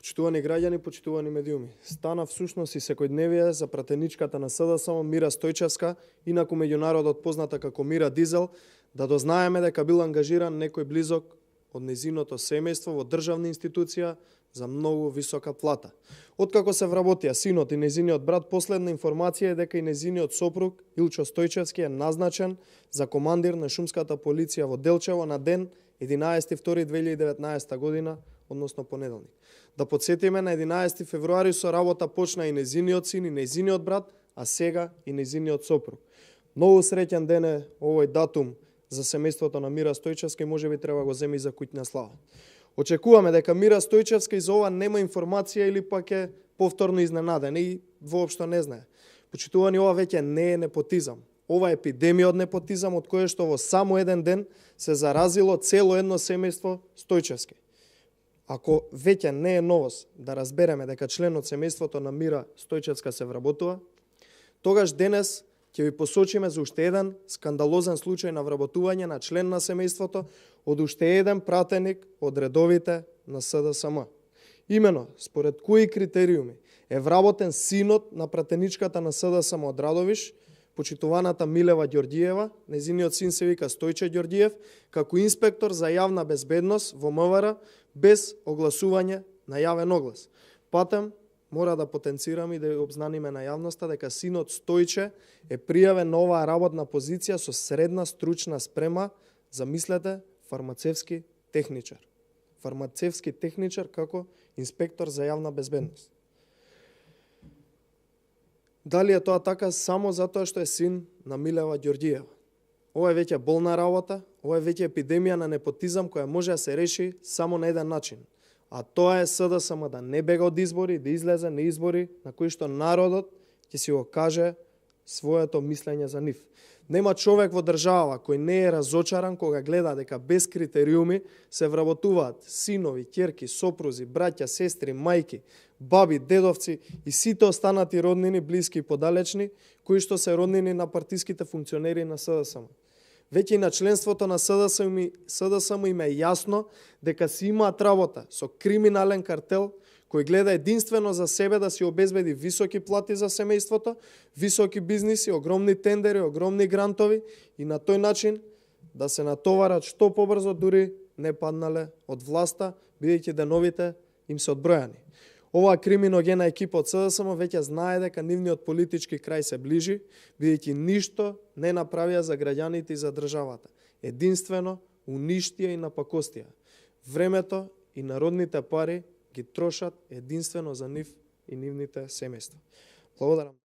Почитувани граѓани, почитувани медиуми, стана всушност и секојдневие за пратеничката на СДСМ Мира Стојчевска, инаку меѓу народот позната како Мира Дизел, да дознаеме дека бил ангажиран некој близок од нејзиното семејство во државна институција за многу висока плата. Откако се вработија синот и нејзиниот брат, последна информација е дека и нејзиниот сопруг Илчо Стојчевски е назначен за командир на шумската полиција во Делчево на ден 11.2.2019 година, односно понеделник. Да подсетиме, на 11 февруари со работа почна и нејзиниот син и нејзиниот брат, а сега и нејзиниот сопруг. Многу среќен ден е овој датум за семејството на Мира Стојчевска и можеби треба го земи за куќна слава. Очекуваме дека Мира Стојчевска из ова нема информација или пак е повторно изненадена и воопшто не знае. Почитувани, ова веќе не е непотизам. Ова е епидемија од непотизам, од кое што во само еден ден се заразило цело едно семејство Стојчевски. Ако веќе не е новост да разбереме дека член од семејството на Мира Стојчевска се вработува, тогаш денес ќе ви посочиме за уште еден скандалозен случај на вработување на член на семејството од уште еден пратеник од редовите на СДСМ. Имено, според кои критериуми е вработен синот на пратеничката на СДСМ од Радовиш, почитуваната Милева Ѓорѓиева, нејзиниот син се вика Стојче Ѓорѓиев, како инспектор за јавна безбедност во МВР без огласување на јавен оглас. Патем, мора да потенцираме и да обзнаниме на јавноста дека синот Стојче е пријавен на оваа работна позиција со средна стручна спрема, замислете, фармацевски техничар. Фармацевски техничар како инспектор за јавна безбедност. Дали е тоа така само затоа што е син на Милева Ѓорѓиева? Ова е веќе болна работа, ова е веќе епидемија на непотизам која може да се реши само на еден начин. А тоа е СДСМ да не бега од избори, да излезе на избори на кои што народот ќе си го каже своето мислење за нив. Нема човек во држава кој не е разочаран кога гледа дека без критериуми се вработуваат синови, ќерки, сопрузи, браќа, сестри, мајки, баби, дедовци и сите останати роднини, блиски и подалечни, кои што се роднини на партиските функционери на СДСМ. Веќе и на членството на СДСМ им е јасно дека си имаат работа со криминален картел кој гледа единствено за себе да си обезбеди високи плати за семејството, високи бизниси, огромни тендери, огромни грантови и на тој начин да се натоварат што побрзо, дури не паднале од власта, бидејќи деновите им се одбројани. Оваа криминогена екипа од СДСМ веќе знае дека нивниот политички крај се ближи, бидејќи ништо не направија за граѓаните и за државата. Единствено уништија и напакостија. Времето и народните пари ги трошат единствено за нив и нивните семејства. Благодарам.